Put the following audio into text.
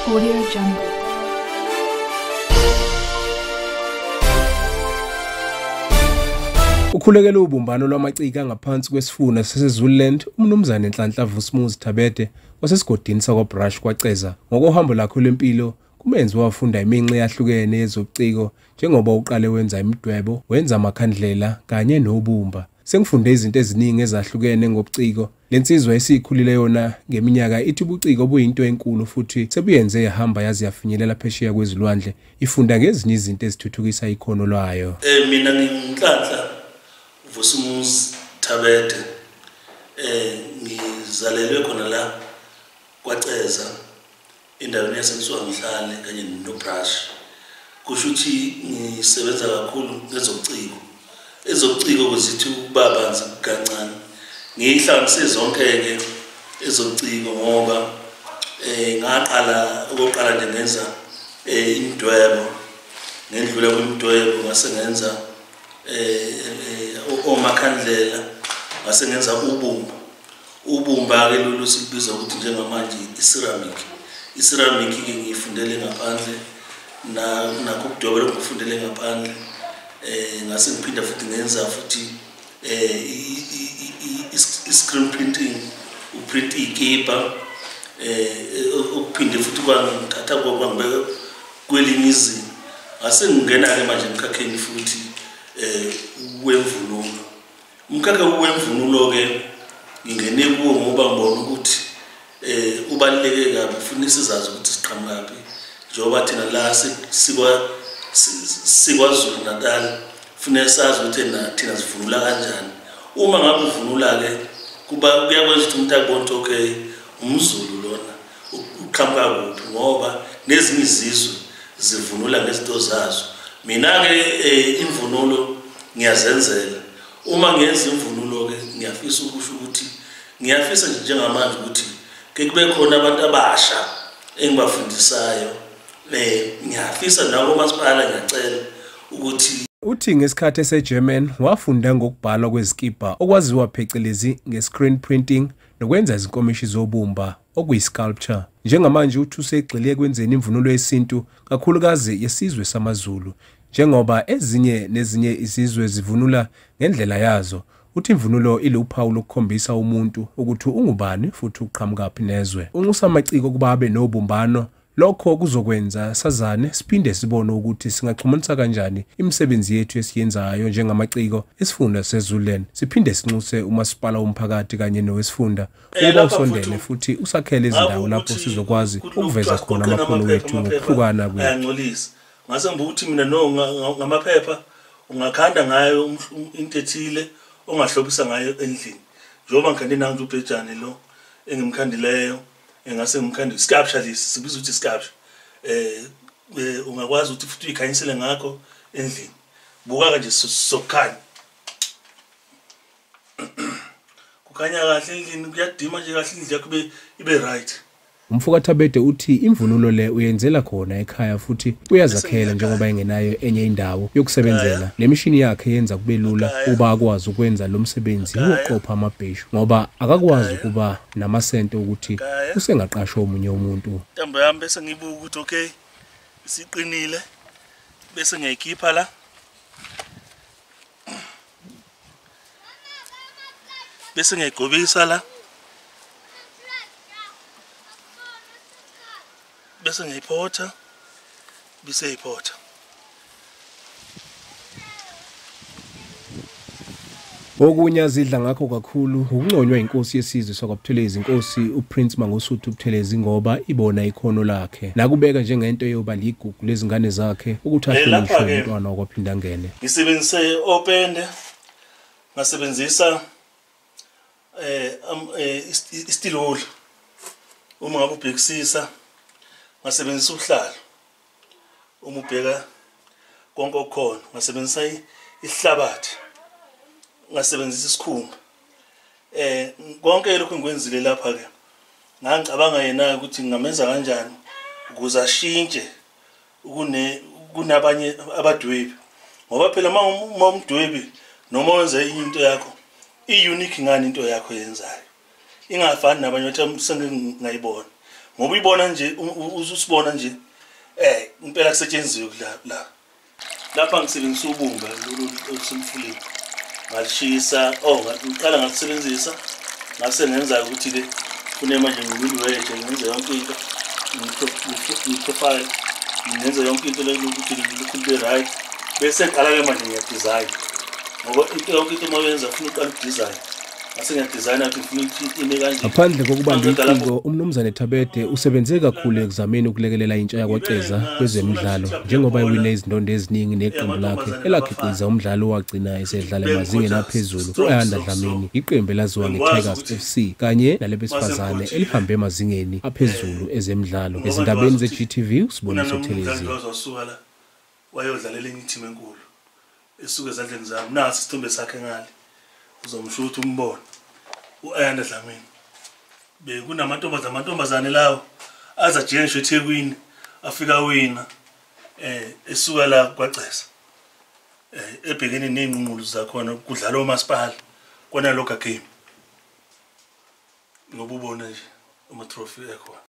Audio Jungle. Ukhulekela ubumbano lwamaciko angaphansi kwesifunda saseZululand uMnumzane Nhlanhla Vusimuzi Thabede wasesigodini sakwaBrush kwaCeza. Ngokohambo lakhe lwempilo kumenze wafunda iminxa eyahlukene yezobuciko njengoba uqale wenza imidwebo, wenza amakhandlela kanye nobumba. Sengifunde izinto eziningi ezahlukene ngobuciko. Lensizwa esikhulile yona ngeminyaka ithi ubuciko buyinto enkulu futhi sebuyenze yahamba yazi yafinyelela phesheya kwezilwandle, ifunda ngezinye izinto ezithuthukisa ikhono lwayo. Mina nginguNhlanhla Vusimuzi Thabede. Ngizalelwe khona la kwaCeza endaweni yaseNswangihlale kanye noBrush. Kusho ukuthi ngisebenza kakhulu ngezobuciko. Ezobuciko kuzithi ukuba banzi kancane. Ngihlanganise zonke-ke ezobuciko ngoba ngaqala okokuqala nje ngenza imidwebo. Ngendlula kwimidwebo ngase ngenza omakhandlela, ngase ngenza ubumba. Ubumba-ke lolu sikubiza ukuthi njengamanje i-ceramic. I-ceramic-ke ngiyifundele ngaphandle, nakho ukudweba lokhu ngikufundele ngaphandle. Ngase ngiphinda futhi ngenza futhi i-screen printing, uprint ikipa, ukuphinde futhi kwangithatha kwangibeka kwelinye izinga. Ngase ngingena-ke manje emkhakheni futhi wemvunulo. Umkhakha wemvunulo-ke ngingene kuwo ngoba ngibona ukuthi ubaluleke kabi, funa sizazi ukuthi siqhamukaphi njengoba thina la sikwaZulu Natal, funa sazi ukuthi thina sivunula kanjani. Uma ngabe uvunula-ke kuba kuyakwenza ukuthi umuntu akubone ukuthi okay umZulu lona uqhamuka kuphi, ngoba nezinye izizwe zivunula ngezinto zazo. Mina-ke imvunulo ngiyazenzela. Uma ngenza imvunulo-ke ngiyafisa ukusho ukuthi ngiyafisa nje njengamanje ukuthi ke kube khona abantu abasha engibafundisayo. Ngiyafisa nabo masipala, ngiyacela ukuthi. Uthi ngesikhathi eseGerman wafunda ngokubhalwa kwezikipa okwaziwa phecelezi nge-screen printing nokwenza izinkomishi zobumba okuyi-sculpture. Njengamanje uthi usegxile ekwenzeni imvunulo yesintu kakhulukazi yesizwe samaZulu, njengoba ezinye nezinye izizwe zivunula ngendlela yazo. Uthi imvunulo iluphawu lokukhombisa umuntu ukuthi ungubani futhi uqhamukaphi nezwe. Unxusa amaciko ukuba abe nobumbano. Lokho kuzokwenza sazane siphinde sibone ukuthi singaxhumanisa kanjani imisebenzi yethu esiyenzayo njengamaciko esifunda seZululand. Siphinde sinxuse umasipala womphakathi kanye nowesifunda ukuba usondele futhi usakhele izindawo lapho sizokwazi ukuveza khona amakhono wethu ngokuhlukana kwethu. Ayangcolisa. Ngase ngibuka ukuthi mina no ngamaphepha ungakhanda ngayo into ethile ongahlobisa ngayo endlini. Njengoba ngikhande nangu ubhejane lo engimkhandileyo, engase ngikhande sculpture lesi sibiza ukuthi sculpture. Ungakwazi ukuthi futhi uyikhanyisele ngakho endlini. Buka nje sokukhanya. Kukhanya kahle endlini, kuyadima nje kahle indlu yakho ibe right. Umfoka Thabede uthi imvunulo le uyenzela khona ekhaya futhi uyazakhela njengoba engenayo enye indawo yokusebenzela. Le mishini yakhe yenza kube lula uba akwazi ukwenza lo msebenzi wokuqopha amabheshu ngoba akakwazi ukuba namasente ukuthi usengaqashwa omunye umuntu. Intambo yami bese ngibuka ukuthi okay isiqinile, bese ngiyayikhipha la, bese ngiyayigobisa la, bese ngiyayiphotha, bese ngiyayiphotha. Okunye azidla ngakho kakhulu ukunconywa inkosi yesizwe sakwaButhelezi, inkosi uPrince Mangosuthu Buthelezi, ngoba ibona ikhono lakhe nakubeka njengento eyoba ligugu lezingane zakhe ukuthi ahlonishwe umntwana wakwaPhindangene. Ngisebenzise opende, ngasebenzisa steel wool uma ngabe ubhekisisa, ngasebenzisa uhlalo uma ubheka konke okukhona, ngasebenzisa isihlabathi, ngasebenzisa isikhumba. Konke lokhu ngikwenzile lapha ke ngangicabanga yena ukuthi ngingamenza kanjani ukuze ashintshe kunabanye abadwebi, ngoba phela uma umdwebi noma wenze into yakho i-unique ngani into yakho yenzayo ingafani nabanye bathi sengingayibona. Ngoba uyibona nje, usibona nje impela kusetshenziwe la. Lapha ngisebenzisa ubumba lolu olusemfuleni. Ngalishisa, ngiqala ngalisebenzisa, ngase ngenza ukuthi ke kune manje ngilweje ngenze yonke into, ngiprofile, ngenze yonke into le ukuthi likhulube right. Bese ngiqala ke manje ngiyadesign. Ngoba into yonke into mayenza ufuna uqala ukudesign. Ngaphandle kokubamba iciko, uMnumzane Thabede usebenze kakhulu ekuzameni ukulekelela intsha yakwaCeza kwezemidlalo, njengoba ewine izindondo eziningi neqembu lakhe elakhiqiza umdlalo owagcina esedlala emazingeni aphezulu u-Ayanda Dlamini, iqembu elaziwa nge-Tigers FC kanye nalabesifazane elihambe emazingeni aphezulu ezemidlalo. Ezindabeni ze-GTV, uSiboniso Thelezi. Wayodlalela enye team enkulu esuke ezandleni zami, nasi isithombe sakhe ngale. Uzomsho ukuthi umbone u-Ayanda Dlamini. Bekunamantombazane, amantombazane lawo aza ngisho eThekwini afika wina esuka la kwaCeza ebhekene ney'nqunqulu zakhona kudlala omasipala kwanaloga game, ngoba ubona nje ama-trophy ekhona.